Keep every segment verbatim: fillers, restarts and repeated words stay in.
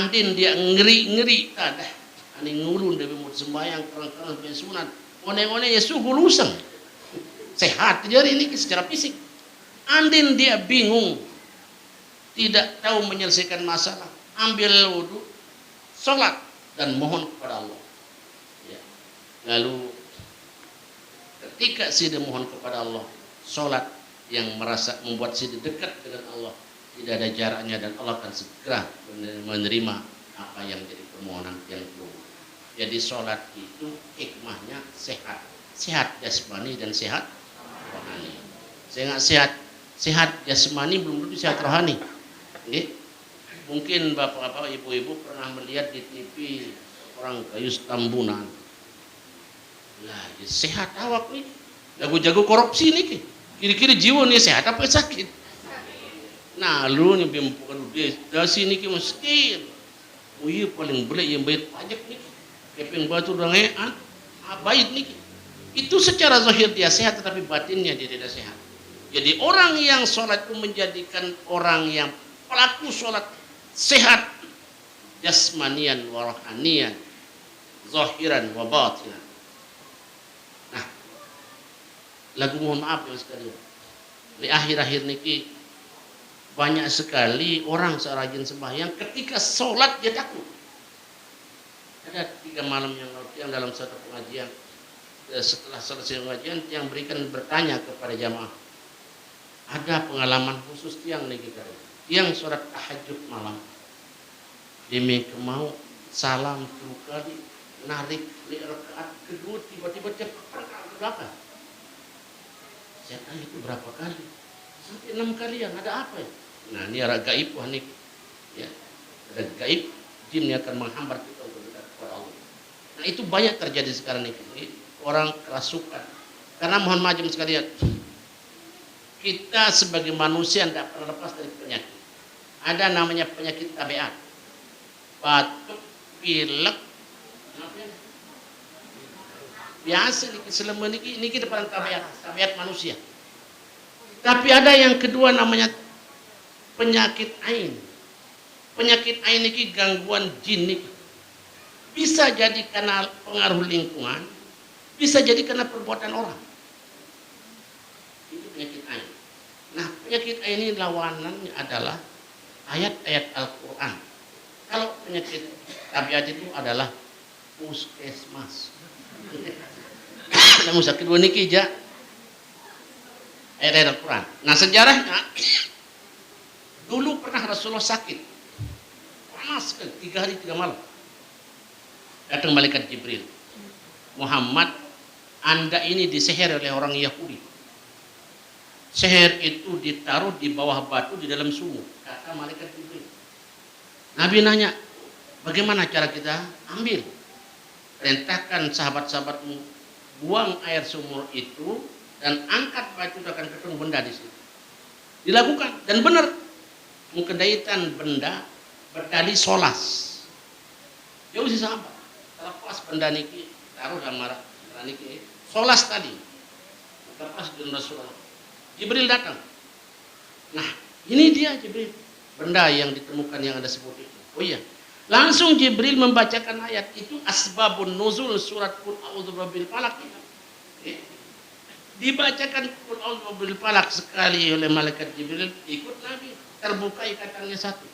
Andin dia ngeri-ngeri, tadah. Ani ngulun dia mut sembahyang, kerang-kerang dia sunat. Oneng-oneng ya suhu luseng. Sehat jadi ini secara fisik. Andin dia bingung, tidak tahu menyelesaikan masalah. Ambil wudhu, sholat, dan mohon kepada Allah. Ya. Lalu ketika sida mohon kepada Allah, sholat yang merasa membuat sida dekat dengan Allah, tidak ada jaraknya dan Allah akan segera menerima apa yang jadi permohonan yang dulu. Jadi sholat itu hikmahnya sehat, sehat jasmani dan sehat rohani. Sehingga sehat, sehat jasmani belum tentu sehat rohani. Nggih. Mungkin bapak-bapak, ibu-ibu pernah melihat di T V orang Gayus Tambunan. Lah, ya sehat awak nih. Jago-jago korupsi nih ki. Kira-kira jiwa nih sehat apa sakit? Nah, lu nih bem bukan desa niki miskin. Oh iya, paling belik yang bayar pajak niki. Kepeng batu udah ngean, ah, bait niki. Itu secara zahir dia sehat, tetapi batinnya dia tidak sehat. Jadi orang yang sholat itu menjadikan orang yang pelaku sholat sehat jasmanian wa rohanian, zahiran wa batinan. Nah, lagu mohon maaf ya sekalian. Di akhir-akhir niki banyak sekali orang seorang rajin sembahyang, ketika sholat dia takut. Ada tiga malam yang lalu tiang dalam satu pengajian, eh, setelah selesai pengajian, tiang berikan bertanya kepada jamaah, ada pengalaman khusus tiang nih kita. Tiang sholat tahajud malam, demi kemau salam tiga kali, narik di rakaat kedua tiba-tiba cepat ke belakang. Saya tanya itu berapa kali? Sampai enam kalian. Ada apa ya? Nah, ini arah gaib wah nih. Ya, ada gaib, jin yang akan menghambat kita untuk dekat kepada Allah. Nah, itu banyak terjadi sekarang ini. Orang kerasukan. Karena mohon maaf sekalian, kita sebagai manusia tidak pernah lepas dari penyakit. Ada namanya penyakit tabiat. Batuk, pilek, biasa niki selama niki, niki depan tabiat, tabiat manusia. Tapi ada yang kedua namanya penyakit ain. Penyakit ain niki gangguan jin niki. Bisa jadi karena pengaruh lingkungan, bisa jadi karena perbuatan orang. Itu penyakit ain. Nah, penyakit ain ini lawanannya adalah ayat-ayat Al-Quran. Kalau penyakit tabiat itu adalah puskesmas. Namun sakit dua niki ja ayat-ayat Al-Quran. Nah, sejarahnya dulu pernah Rasulullah sakit panas sekali tiga hari tiga malam. Datang malaikat Jibril, Muhammad, anda ini diseher oleh orang Yahudi. Seher itu ditaruh di bawah batu di dalam sumur, kata malaikat Jibril. Nabi nanya, bagaimana cara kita ambil? Perintahkan sahabat-sahabatmu buang air sumur itu dan angkat batu akan ketemu benda di situ. Dilakukan dan benar. Mengkedaitan benda bertali solas. Jauh si sahabat. Terlepas benda niki, taruh dalam marah benda niki. Solas tadi. Terlepas dengan Rasulullah. Jibril datang. Nah, ini dia Jibril. Benda yang ditemukan yang ada sebut itu. Oh iya. Langsung Jibril membacakan ayat itu, asbabun nuzul surat Qul A'udzu Birabbil Falaq itu. Dibacakan Qul A'udzu Birabbil Falaq sekali oleh malaikat Jibril, ikut Nabi. Terbuka ikatannya satu.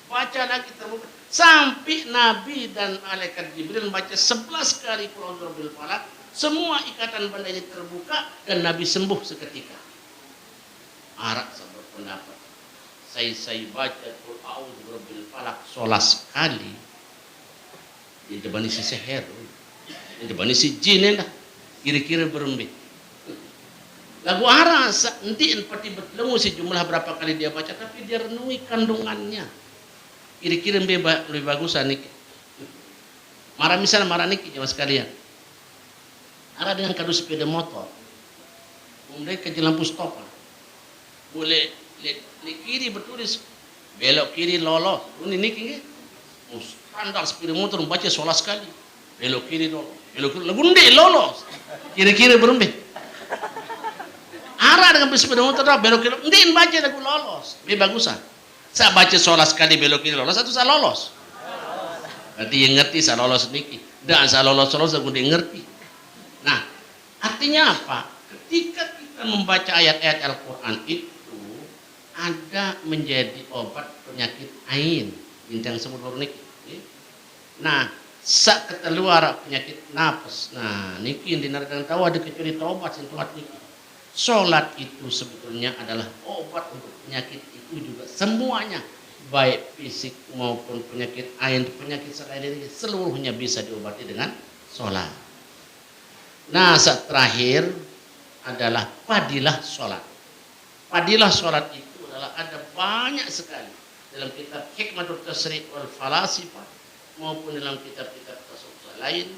Baca lagi terbuka. Sampai Nabi dan malaikat Jibril membaca sebelas kali Qul A'udzu Birabbil Falaq, semua ikatan benda ini terbuka dan Nabi sembuh seketika. Arak saya berpendapat, saya, saya baca Qul A'udzu Birabbil Falaq solas kali, ini depan isi seher, ini depan isi jin dah. Kira-kira berembe. Lagu arasa nanti pati bertemu sejumlah berapa kali dia baca, tapi dia renungi kandungannya. Kira-kira lebih, ba- lebih bagus nih. Marah misalnya marah niki jemaah sekalian. Arah dengan kadu sepeda motor. Mereka di lampu stop. Boleh lihat kiri bertulis belok kiri lolos. Ini niki nggih. Oh, standar sepeda motor baca solas kali. Belok kiri lolos. Belok kiri lagu nggih lolos. Kira-kira berembe. Arah dengan sepeda motor dah belok kiri. Nggih baca lagu lolos. Lebih bagusan. Saya baca solas kali belok kiri lolos atau saya lolos. Berarti yang ngerti salolos niki. Ndak salolos-lolos aku ndak ngerti. Nah, artinya apa? Ketika kita membaca ayat-ayat Al-Quran itu, ada menjadi obat penyakit ain, bintang semut niki. Nah, sak keteluar penyakit nafas. Nah, niki yang dinarang tahu ada kecuali taubat sing kuat niki. Sholat itu sebetulnya adalah obat untuk penyakit itu juga semuanya, baik fisik maupun penyakit ain, penyakit selain ini, seluruhnya bisa diobati dengan sholat. Nah, saat terakhir adalah fadilah sholat. Fadilah sholat itu adalah ada banyak sekali dalam kitab Hikmatul Tasri' wal Falasifah maupun dalam kitab-kitab tasawuf lain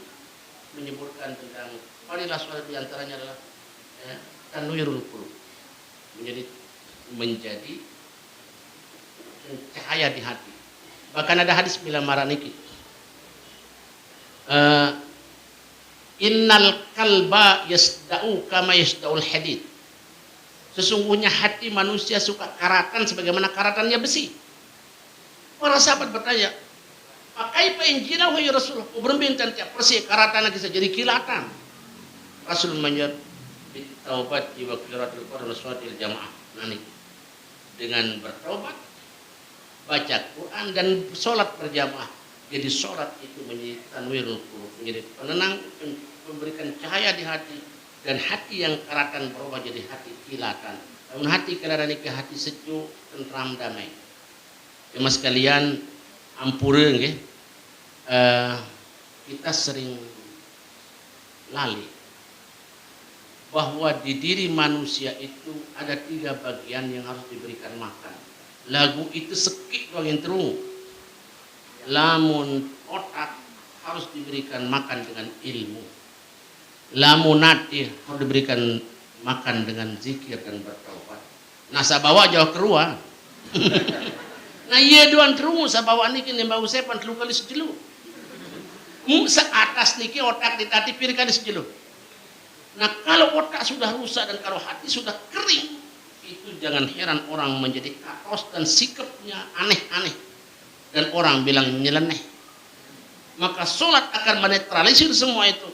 menyebutkan tentang fadilah sholat, diantaranya adalah, ya, tanwirul qulub, menjadi menjadi cahaya di hati. Bahkan ada hadis bila marah niki. Eh, innal kalba yasda'u kama yasda'ul hadid. Sesungguhnya hati manusia suka karatan sebagaimana karatannya besi. Para sahabat bertanya, "Pakaifa in jinahu ya Rasulullah?" Oh, berembe enten tiap persi karatan lagi jadi kilatan. Rasul menjawab, "Bitaubati wa qiratul Quran wa salatil jamaah." Nah, nih, dengan bertobat, baca Quran dan sholat berjamaah. Jadi sholat itu menjadi tanwirul qulub, menjadi penenang, memberikan cahaya di hati, dan hati yang karatan berubah jadi hati kilatan. Namun hati kilatan itu hati sejuk, tentram, damai. Jemaah sekalian, ampure nggih. Eh, kita sering lali bahwa di diri manusia itu ada tiga bagian yang harus diberikan makan. Lagu itu sekik doang yang terung. Lamun otak harus diberikan makan dengan ilmu. Lamun ati harus diberikan makan dengan zikir dan bertaubat. Nah, sabawa jauh keluar. Nah, iya doan terung sabawa niki nembau sepan telu kali sejelu. Mu seatas niki otak ditati pir kali sejelu. Nah, kalau otak sudah rusak dan kalau hati sudah kering, itu jangan heran orang menjadi katos dan sikapnya aneh-aneh. Dan orang bilang nyeleneh. Maka sholat akan menetralisir semua itu.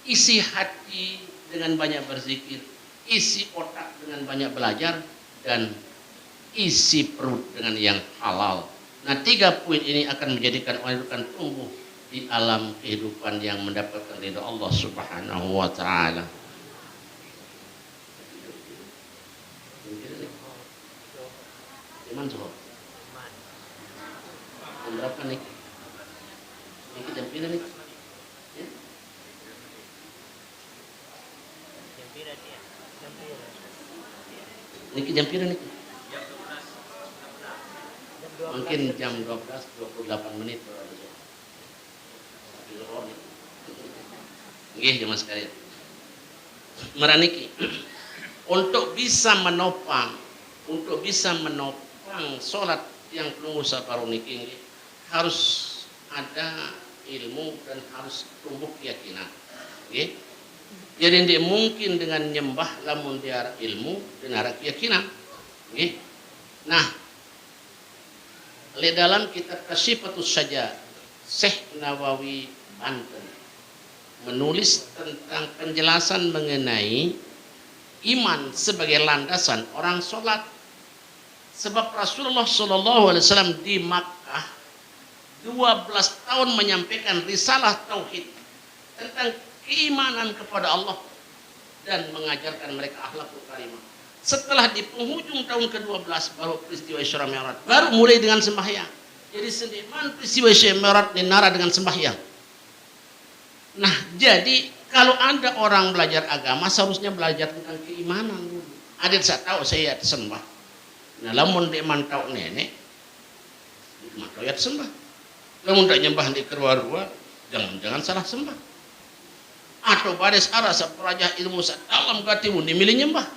Isi hati dengan banyak berzikir, isi otak dengan banyak belajar, dan isi perut dengan yang halal. Nah, tiga poin ini akan menjadikan orang itu akan tumbuh di alam kehidupan yang mendapatkan ridha Allah Subhanahu wa Ta'ala. Iman, Sob. Jam berapa nih? Niki jam pira nih? Ya? Niki jam pira nih? Mungkin jam dua belas dua puluh delapan menit baru ada Sob. Nggih, jemaah sekalian. Maraniki, untuk bisa menopang, untuk bisa menopang sholat yang pelungguh sabaru niki, nggih, harus ada ilmu dan harus tumbuh keyakinan. Nggih. Jadi, ndak mungkin dengan nyembah lamun tiara ilmu dan tiara keyakinan. Nggih. Nah, le dalam kitab Kasyifatus Syaja, Syekh Nawawi Banten menulis tentang penjelasan mengenai iman sebagai landasan orang sholat. Sebab Rasulullah Shallallahu Alaihi Wasallam di Makkah dua belas tahun menyampaikan risalah tauhid tentang keimanan kepada Allah dan mengajarkan mereka akhlakul karimah. Setelah di penghujung tahun kedua belas baru peristiwa Isra Mi'raj, baru mulai dengan sembahyang. Jadi seniman peristiwa Isra Mi'raj ninara dengan sembahyang. Nah, jadi kalau ada orang belajar agama seharusnya belajar tentang keimanan dulu. Ada saya tahu saya sembah. Nah, lamun dia mantau nenek, mantau ya sembah. Lamun tak nyembah di keluar-luar, jangan-jangan salah sembah. Atau baris arah sapraja ilmu sadalam katimu ni milih nyembah.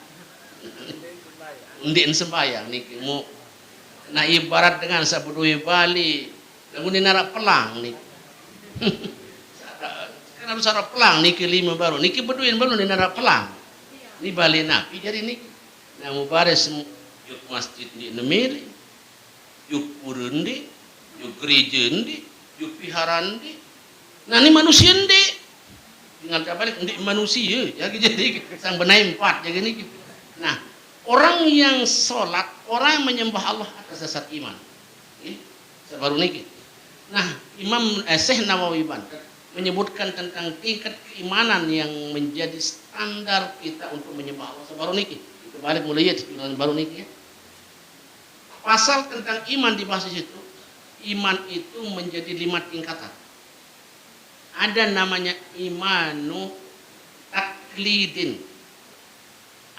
Ndik sembahyang niki mu. Nah, ibarat dengan sabudui Bali, lamun ninara pelang niki. Karena besar pelang niki lima baru, niki beduin baru ninara pelang. Ni Bali napi jadi niki. Nah, mubaris juk masjid di nemiri, juk pura ndi, juk gereja ndi, Jupiharan di. Nah, ini manusia ndi. Tinggal tak balik, ndi manusia. Ya, jadi sang benai empat, jadi ini. Nah, orang yang sholat, orang yang menyembah Allah atas dasar iman. Ini, sebaru niki. Nah, Imam eh, Syekh Nawawi banten menyebutkan tentang tingkat keimanan yang menjadi standar kita untuk menyembah Allah sebaru niki. Itu balik mulai ya, baru niki ya. Pasal tentang iman dibahas di situ, iman itu menjadi lima tingkatan. Ada namanya imanu taklidin.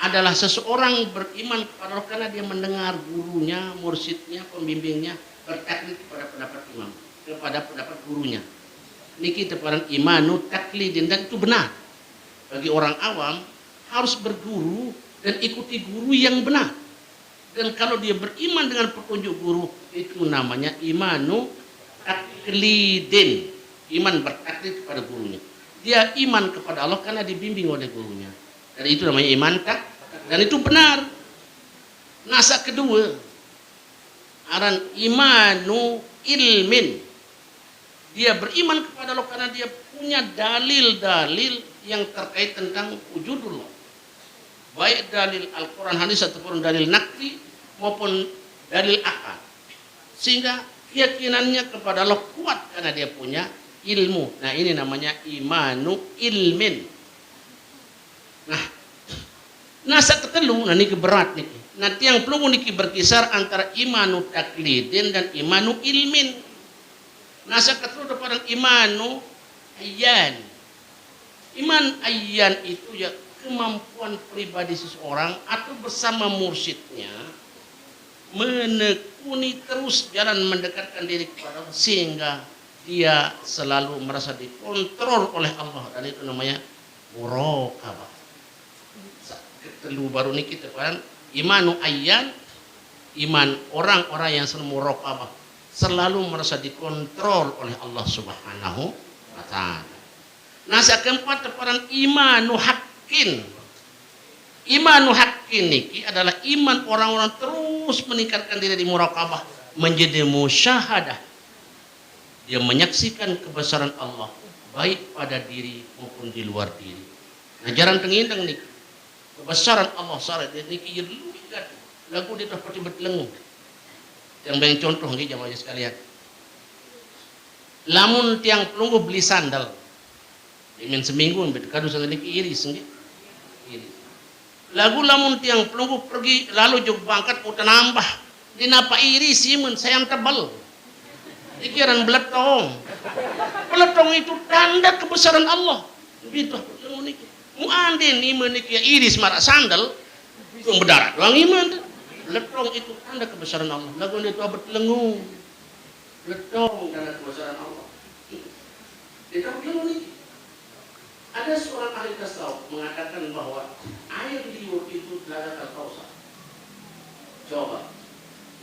Adalah seseorang beriman kepada Allah karena dia mendengar gurunya, mursyidnya, pembimbingnya bertaklid kepada pendapat imam, kepada pendapat gurunya. Niki teparan imanu taklidin dan itu benar. Bagi orang awam harus berguru dan ikuti guru yang benar. Dan kalau dia beriman dengan petunjuk guru, itu namanya imanu taklidin. Iman bertaklid kepada gurunya. Dia iman kepada Allah karena dibimbing oleh gurunya. Dan itu namanya iman tak. Dan itu benar. Nasa kedua, aran imanu ilmin. Dia beriman kepada Allah karena dia punya dalil-dalil yang terkait tentang wujudullah. Baik dalil Al-Quran hadis ataupun dalil nakli maupun dalil akal. Sehingga keyakinannya kepada Allah kuat karena dia punya ilmu. Nah, ini namanya imanu ilmin. Nah, nasa ketelu, nah niki berat niki. Nah, tiang pelunggu niki berkisar antara imanu taklidin dan imanu ilmin. Nasa ketelu depan imanu ayyan. Iman ayyan itu ya kemampuan pribadi seseorang atau bersama mursyidnya menekuni terus jalan mendekatkan diri kepada Allah sehingga dia selalu merasa dikontrol oleh Allah dan itu namanya muraqabah. Ketelu baru niki teparan imanu ayyan, iman orang-orang yang selalu muraqabah, selalu merasa dikontrol oleh Allah Subhanahu wa taala. Nasa keempat teparan imanu haqqin. Imanu haqqin niki adalah iman orang-orang terus meningkatkan diri di muraqabah, menjadi musyahadah. Dia menyaksikan kebesaran Allah baik pada diri maupun di luar diri. Nah, jarang tengindeng niki. Kebesaran Allah sare dia niki ye luwih gati. Lagu dia dah pati betelengu. Yang bang contoh nggih jamaah sekalian. Lamun tiang pelunggu beli sandal. Imin seminggu mbet kadu sandal niki iris nggih. Iris. Lagu lamun tiang pelunggu pergi lalu jug bangkat uta nambah. Dinapa iris imun sayang tebel. Ikiran beletong. Beletong itu tanda kebesaran Allah. Bitu aku tengok niki. Mu andin iman niki ya iris marak sandal. Tung berdarah doang iman tu. Beletong itu tanda kebesaran Allah. Lagu dia tu abet lengu. Beletong tanda kebesaran Allah. Dia tahu dia niki. Ada seorang ahli tasawuf mengatakan bahwa air liur itu telaga Al-Kausar. Coba.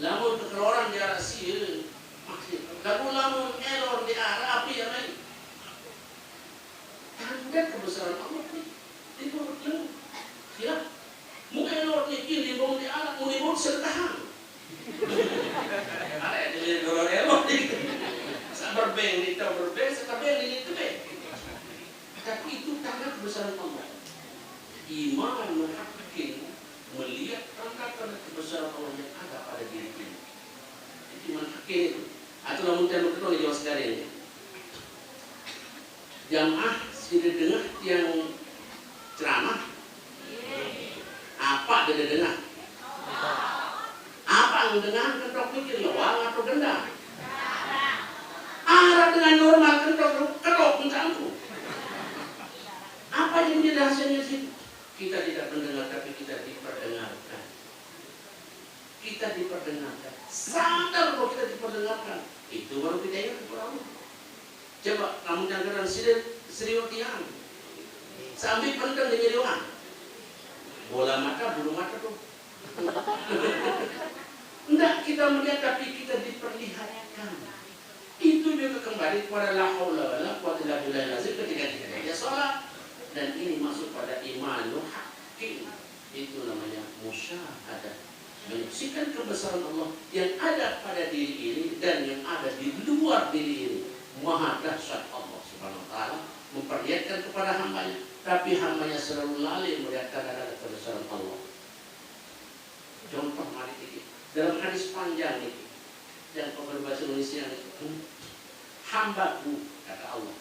Lamun kekeluaran jarak sieun, masih. Lagu lamun elor di arah api yang lain. Tanda kebesaran Allah ni. Itu betul. Ya. Mu elor niki libung di arah, mu libung sedekahang. Ada yang dilihat elor elor ni. Sabar beng ni, tahu berbeng, sabar beng ni, itu beng. Tapi itu tanda kebesaran Allah. Iman haqqin melihat tanda-tanda kebesaran Allah yang ada pada diri kita. Itu iman haqqin itu. Atau lamun kita berkata jawab sekali ini. Jamaah sida dengah tiang ceramah. Apa dia dengah? Apa yang dengah kentok mikir ya wang atau gendang? Arah dengan normal kentok kerok mencangku. Apa yang menjadi hasilnya sih? Kita tidak mendengar tapi kita diperdengarkan. Kita diperdengarkan. Sadar bahwa kita diperdengarkan. Itu baru kita ingat kepada Allah. Coba kamu jangan sendiri serius tiang. Sambil pendem di jeriwan. Bola mata, bulu mata tuh. Enggak kita melihat tapi kita diperlihatkan. Itu juga kembali kepada la haula wala quwwata illa billahil azim ketika kita dia sholat. Dan ini masuk pada imanu haqqin. Itu namanya musyahadah. Menyaksikan kebesaran Allah yang ada pada diri ini dan yang ada di luar diri ini. Maha dahsyat Allah Subhanahu wa Ta'ala memperlihatkan kepada hambanya, tapi hambanya selalu lalai melihatkan ada kebesaran Allah. Contoh mari ini, dalam hadis panjang itu, yang berbahasa Indonesia itu, "Hambaku," kata Allah,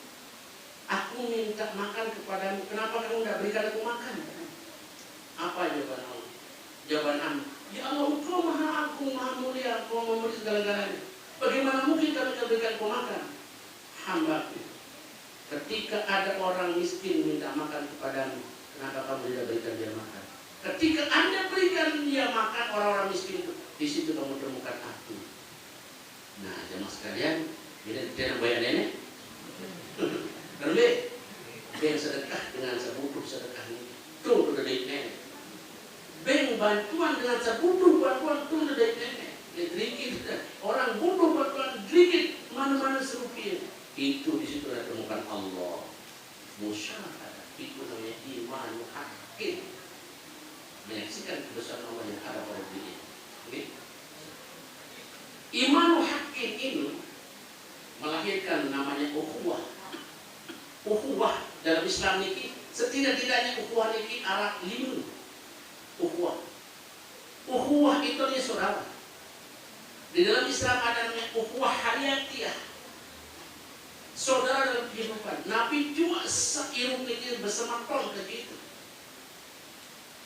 "aku minta makan kepadamu, kenapa kamu tidak berikan aku makan?" Apa jawaban Allah? Jawaban hamba, "Ya Allah, Engkau maha agung, maha mulia, Engkau memberi segala-galanya. Bagaimana mungkin kami tidak berikan Engkau makan?" Hambaku, ketika ada orang miskin minta makan kepadamu, kenapa kamu tidak berikan dia makan? Ketika Anda berikan dia makan, orang-orang miskin itu, di situ kamu temukan aku. Nah, jamaah sekalian, ini dia yang banyak nenek. Terlebih, beng sedekah dengan sebutuh sedekah ini. Tuh, udah dari nenek. Beng bantuan dengan sebutuh bantuan tuh udah dari nenek. Ya, sedikit. Orang butuh bantuan sedikit, mana-mana serupiah. Itu di situ ada temukan Allah. Musyahadah, itu namanya iman haqqin. Menyaksikan kebesaran Allah yang ada pada diri. Oke? Iman haqqin ini melahirkan namanya ukhuwah. Ukhuwah dalam Islam niki, setidak-tidaknya ukhuwah niki arah lima. Ukhuwah. Ukhuwah itu dia saudara. Di dalam Islam ada namanya ukhuwah hayatiyah. Saudara dalam kehidupan. Nabi cuma seirup niki bersama ton ke itu.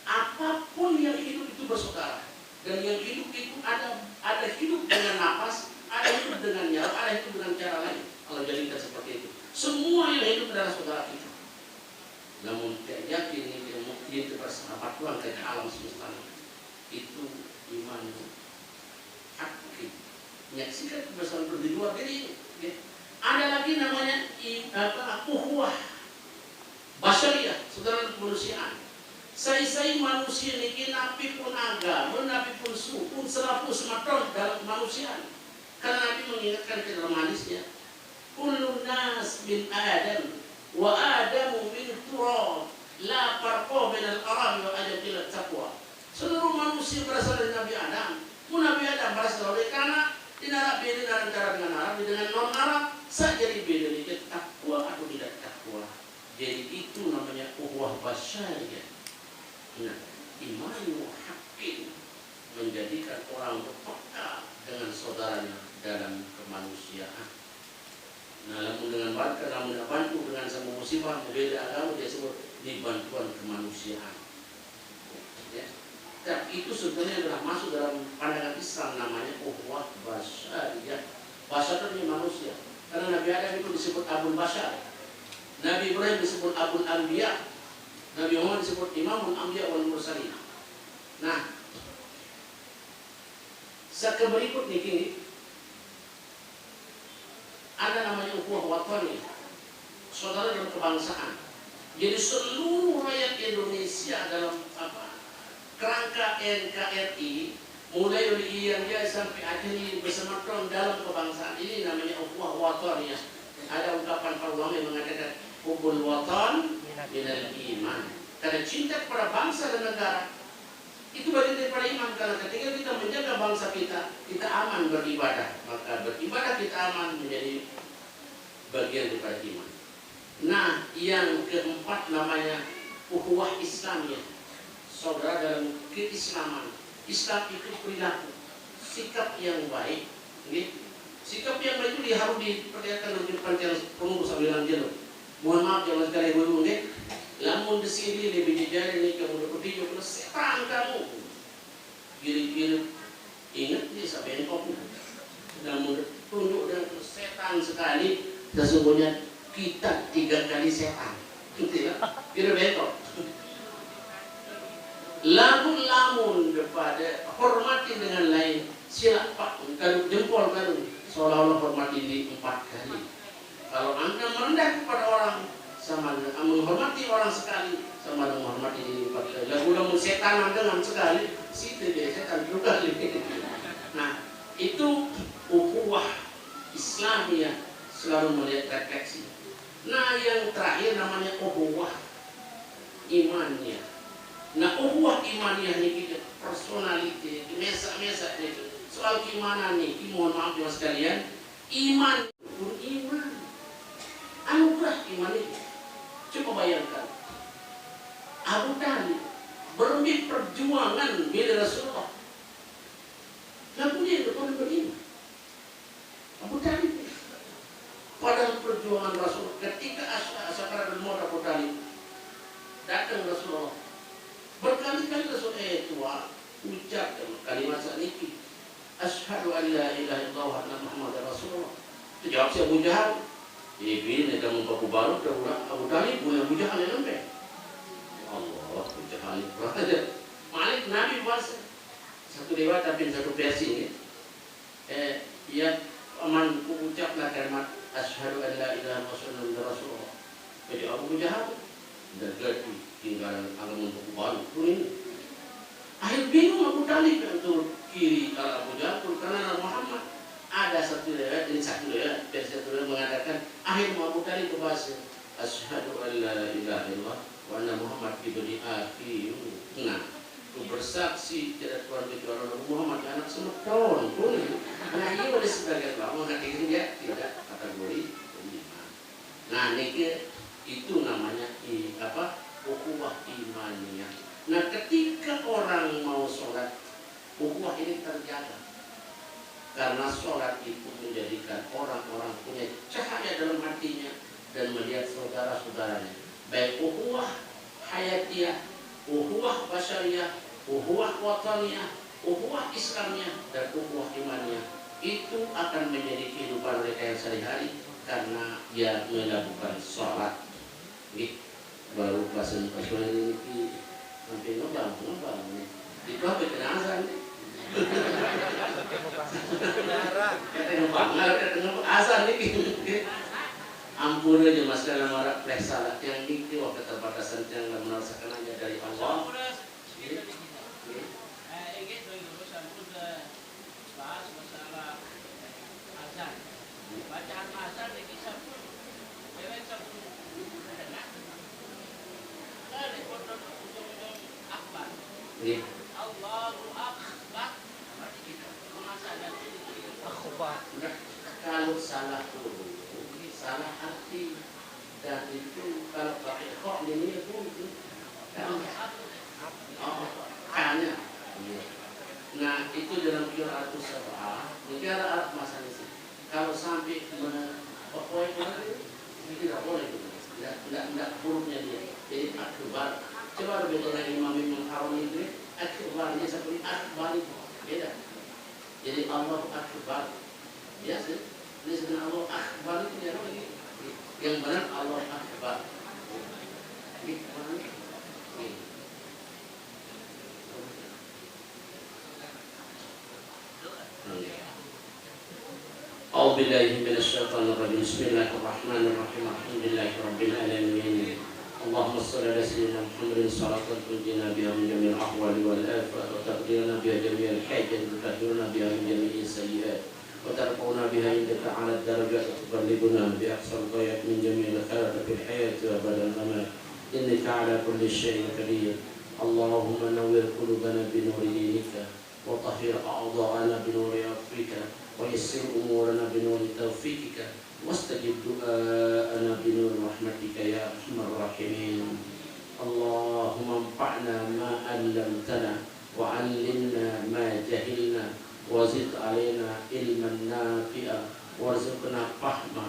Apapun yang hidup itu bersaudara. Dan yang hidup itu ada ada hidup dengan nafas, ada hidup dengan nyawa, ada hidup dengan cara lain. Kalau jadikan seperti itu, semua yang hidup adalah saudara kita. Namun tidak yakin ini yang mungkin bersahabat Tuhan ke alam semesta itu iman hati. Menyaksikan kebesaran di luar diri. Ya. Ada lagi namanya i- apa ukhuwah basyariah, saudara kemanusiaan. Sai-sai manusia niki napi pun agama, napi pun suku, selalu semeton dalam kemanusiaan. Karena Nabi mengingatkan ke dalam hadisnya, "Kullun nas min Adam, wa Adamu min turab, la farqa bainal arab wa ajab ila taqwa." Seluruh manusia berasal dari Nabi Adam. Mu Nabi Adam berasal dari tanah, di Arab, di Arab, dengan Arab, dengan non Arab, saja beda niki takwa atau tidak takwa. Jadi itu namanya ukhuwah basyariah. Nah, iman haqqin menjadikan orang berpeka dengan saudaranya dalam kemanusiaan. Nah, lamun dengan warga, lamun bantu dengan sama musibah, beda agama, dia sebut ini bantuan kemanusiaan. Ya. Tapi itu sebenarnya adalah masuk dalam pandangan Islam namanya ukhuwah basyariah. Basyariah ini manusia. Karena Nabi Adam itu disebut Abul Basyar. Nabi Ibrahim disebut Abul Anbiya. Nabi Muhammad disebut Imamul Anbiya wal Mursalin. Nah, saka berikut niki ada namanya ukhuwah watani, saudara dalam kebangsaan. Jadi seluruh rakyat Indonesia dalam apa kerangka N K R I, mulai dari Irian Jaya sampai Aceh ini bersama dalam kebangsaan ini namanya ukhuwah wataniyah. Ada ungkapan para ulama yang mengatakan hubbul watan minal iman. Karena cinta kepada bangsa dan negara itu bagian daripada iman, karena ketika kita menjaga bangsa kita, kita aman beribadah. Maka beribadah kita aman menjadi bagian daripada iman. Nah, yang keempat namanya ukhuwah Islamiyah. Saudara dalam keislaman. Islam itu perilaku, sikap yang baik. Nggih. Sikap yang baik itu harus diperlihatkan dalam kehidupan yang pengurus sambil lanjut. Mohon maaf, jangan sekali dulu, nggih. Lamun di sini lebih dijari nih kamu dapat video, kena setan kamu. Kiri-kiri, ingat dia sampai kok. Namun tunjuk dan setan sekali, sesungguhnya kita tiga kali setan. Gitu ya. Kira bengkok. Lamun lamun kepada hormati dengan lain, sila pak, kalau jempol kalau seolah-olah hormati diri empat kali. Kalau Anda merendah kepada orang, sama dengan menghormati orang sekali, sama dengan menghormati diri empat kali. Lagu lamun setan dengan sekali, situ dia setan dua kali. Nah, itu ukhuwah Islamiyah selalu melihat refleksi. Nah, yang terakhir namanya ukhuwah imaniyah. Nah, ukhuwah imaniyah ini kita personality, mesa-mesa ini. Soal gimana nih? Mohon maaf ya sekalian, iman pun iman. Bayangkan, Abu Thalib berembe perjuangan bela Rasulullah. Lagunya itu pun begini. Abu Thalib. Padahal perjuangan Rasul ketika as- sakaratul maut Abu Thalib, datang Rasulullah. Berkali-kali Rasul, eh, tuan, ucap kalimat saniki. Asyhadu an la ilaha illallah wa anna Muhammadar Rasulullah. Terjawab si Abu Jahal. Ibi ni kamu paku baru terulang Abu Thalib, bukan Abu Jahal yang nempel. Ya Allah, Abu Jahal ni kurang ajar. Malik Nabi bahasa. Satu riwayat tapi satu versi ni. Eh, ya, aman ku ucaplah kalimat asyhadu an la ilaha illallah wa anna Muhammadar Rasulullah. Jadi Abu Jahal, dah ganti tinggal agama buku baru pun ini. Akhir bingung Abu Thalib yang turun kiri kalau Abu Jahal, turun kanan Muhammad. Ada satu riwayat, ini satu riwayat, versi satu riwayat mengatakan akhir Abu Thalib berbahasa asyhadu an la ilaha illallah wa anna Muhammad ibni akhi. Nah, ku bersaksi tiada Tuhan kecuali Allah, Muhammad anak semeton pun. Nah, iya boleh sebagai ulama mengatakan dia tidak kategori beriman. Nah, niki itu namanya i, apa, ukhuwah imaniyah. Nah, ketika orang mau sholat, ukhuwah ini terjaga. Karena sholat itu menjadikan orang-orang punya cahaya dalam hatinya dan melihat saudara-saudaranya. Baik ukhuwah hayatiyah, ukhuwah basyariyah, ukhuwah wataniyah, ukhuwah Islamiyah, dan ukhuwah imaniyah. Itu akan menjadi kehidupan mereka yang sehari-hari karena dia melakukan sholat. Nggih, baru bahasa Pasuruan niki sampai ngembang, ngembang nih. Itu apa kena azan nih? Kata ngembang, kata ngembang azan nih. Ampun aja mas kalau marah pleh salah yang niki wah keterbatasan yang merasakan aja dari Allah. Nggih, nggih. Bahas masalah azan. Bacaan azan niki sampun, dewek sampun dengar. Kan dipotong ujung-ujung akbar. Nggih. Allahu Akbar. Berarti kita mengazan dan ini. Akbar. Nah, kalau salah huruf, salah arti. Dan itu kalau pakai kok ini ya bu, itu kan, oh, kanya. Iya. Nah, itu dalam qiraatus sab'ah, negara Arab masa ini. Kalau sampai me, pokoknya itu tidak boleh itu. Tidak, tidak, tidak hurufnya dia. Jadi akbar. Coba beda dengan imam imam haram itu, akbar dia seperti akbar itu. Beda. Jadi Allahu Akbar. Ya, sih. Ini sebenarnya Allahu Akbar itu ya, ini. Yang benar Allahu Akbar. Ini mana? Ini. أعوذ بالله من الشيطان الرجيم. بسم الله الرحمن الرحيم. الحمد لله رب العالمين. اللهم صل على سيدنا محمد صلاة تنجينا بها من جميع الأهوال والآفات وتقضي لنا بها جميع الحاجات وتطهرنا بها من جميع السيئات وترفعنا بها عندك أعلى الدرجات وتبلغنا بها أقصى الغايات من جميع الخيرات في الحياة وبعد الممات إنك على كل شيء قدير. اللهم نور قلوبنا بنور دينك وطهر أعضاءنا بنور عفوك، ويسر أمورنا بنور توفيقك، واستجب دعاءنا بنور رحمتك يا أرحم الراحمين. اللهم انفعنا ما علمتنا، وعلمنا ما جهلنا، وزد علينا علما نافعا، وارزقنا فهما.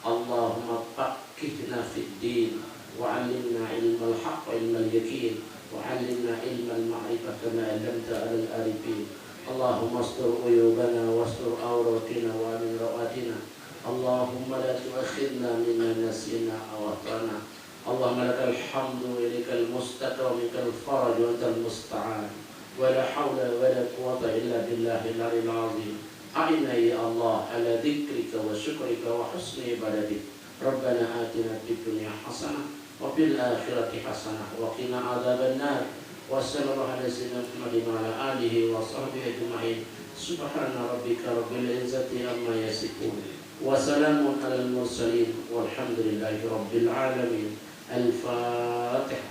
اللهم فقهنا في الدين، وعلمنا علم الحق وعلم اليقين، وعلمنا علم المعرفة كما علمت على العارفين. اللهم استر عيوبنا واستر عوراتنا وآمن روعاتنا. اللهم لا تؤاخذنا مما نسينا أو أخطأنا. اللهم لك الحمد وإليك المستكى ومنك الفرج وأنت المستعان. ولا حول ولا قوة إلا بالله العلي العظيم. أعنا يا الله على ذكرك وشكرك وحسن عبادتك. ربنا آتنا في الدنيا حسنة وفي الآخرة حسنة وقنا عذاب النار. وصلى الله على سيدنا محمد وعلى آله وصحبه أجمعين. سبحان ربك رب العزة عما يصفون. وسلام على المرسلين. والحمد لله رب العالمين. الفاتحة.